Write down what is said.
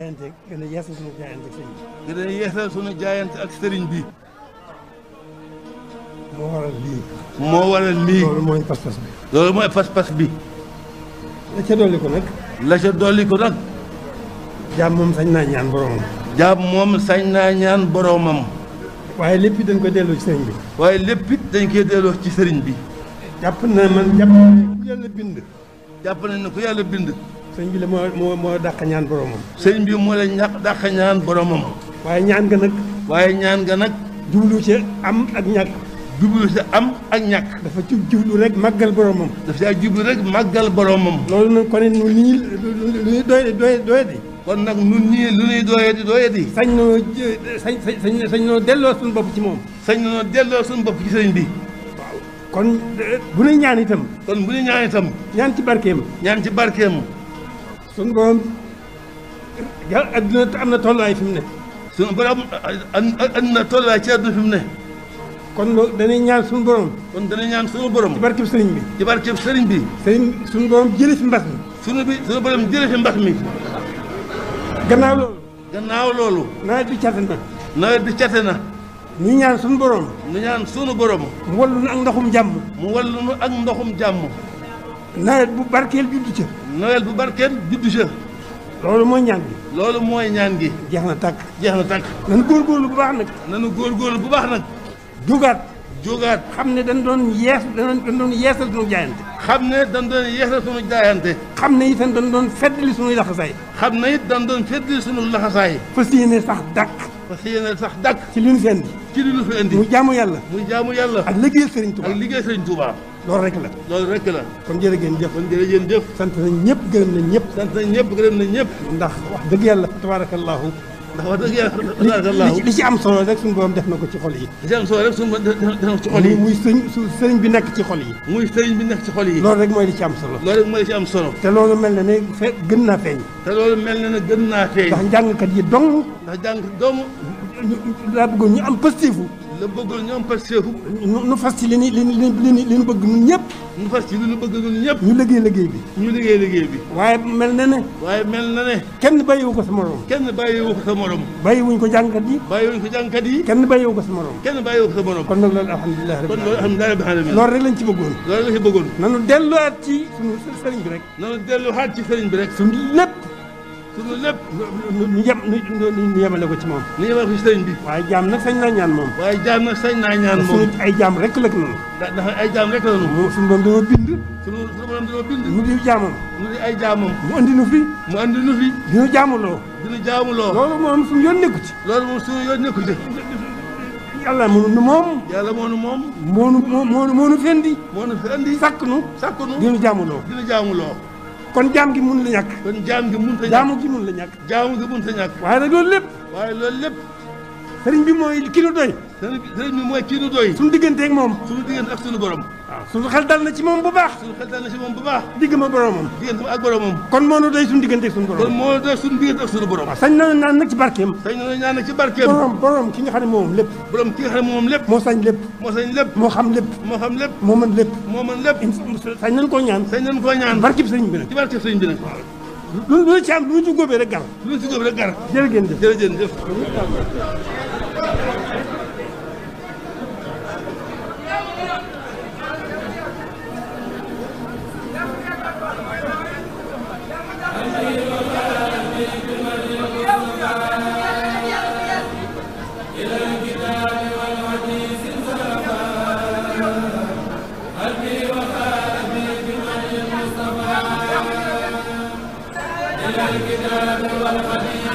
gën a yeesal sunu jaayante ak sëriñ bi. gën a yeesal sunu jaayante ak sëriñ bi. moo waral lii. moo waral lii. loolu mooy pas-pas bi. loolu mooy pas-pas bi. la ca dolli ko nag. la ca dolli ko nag. jaam moom sañ naa ñaan boromam. jaam moom sañ naa ñaan boromam. waaye lépp it dañ koy delloo ci sëriñ bi. waaye lépp it dañ koy delloo ci sëriñ bi. jàpp na ku yàlla bind. jàpp nañ ne ku yàlla bind. sëriñ bi la moo dàq ñaan boromam. sëriñ bi moo la dàq ñaan boromam. waaye ñaan nga nag. waaye ñaan nga nag. jublu ci am ak ñàkk. jublu ci am ak ñàkk. dafa ci jublu rek màggal boromam. dafa ci jublu rek màggal boromam. loolu nag kon it lu ñuy doyadi. kon nag nun ñii lu ñuy doyadi. sañ noo delloo suñu bopp ci moom. sañ noo delloo suñu bopp ci sëriñ bi. waaw kon bu ñuy ñaan itam. ñaan ci barkeem. suñu borom adduna am na tolluwaay fi mu ne. suñu borom am na tolluwaay ci adduna fi mu ne. kon loolu dañuy ñaan suñu borom. ci barkeem sëriñ bi. suñu borom jëlee fi mbas mi. suñu borom jëlee fi mbas mi. gannaaw loolu. nawet bi cate na. ñu ñaan suñu borom. mu wallu nu ak ndoxum jàmm. nawet bu barkeel juddu ca. loolu mooy ñaan gi. jeex na tàkk. nanu góorgóorlu bu baax nag. jógaat. xam ne dañ doon yeesal sunu jaayante. xam ne itam dañ doon feddali sunuy laxasaay. fas yéene sax dàkk. ci li ñu fi indi. muy jaamu yàlla. ak liggéey Sëriñ Tuubaa. loolu rek la. kon jërë ngeen jëf. sant nañ ñëpp gërëm nañ ñëpp. ndax wax dëgg yàlla tabaarakallaahu. li ci am solo rek suñu borom def na ko ci xol yi. muy sëriñ bi nekk ci xol yi. loolu rek mooy li ci am solo. te loolu mel na ne gën naa feeñ. ndax njàngkat yi dong. daa bëggoon ñu am pëstéefu. nu fas ci li ñu bëgg ñun ñëpp. ñu liggéey liggéey bi. waaye mel na ne. kenn bàyyiwu ko sa morom. bàyyiwuñ ko jàngkat yi. kenn bàyyiwu ko sa morom. kon nag loolu alhamdulilah rabbil alamin. loolu rek lañ ci bëggoon. nanu delluwaat ci sunu sëriñ bi rek. sunu lépp. ñu yemale ko ci moom. waaye jaam nag sañ naa ñaan moom. suñu ay jaam rek la noonu. ndax ay jaam rek la noonu. suñu borom dañoo bind. mu di jaamam. mu andi nu fi. di nu jaamuloo. loolu moom suñu yoon nekku ci. yàlla moo nu moom. moo nu fendi. sàkk nu. di nu jaamuloo. kon jaam gi mun la ñàkk. jaamu gi mun la ñàkk. waaye nag loolu lépp. sëriñ bi mooy ki nu doy. suñu diggante ak moom. ak suñu borom. waaw suñu xel dal na ci moom bu baax. digg ma boromam. kon moo nu doy suñu diggante ak suñu borom. waaw sañ na naan nag ci barkeem. borom ki nga xam ne moom lépp. moo sañ lépp. moo xam lépp. moo mën lépp. sañ nañ koo ñaan. barkeem sëriñ bi nag. lu ci am lu ci góobee rek gar. jërë ngeen jëf. الكتاب والحديث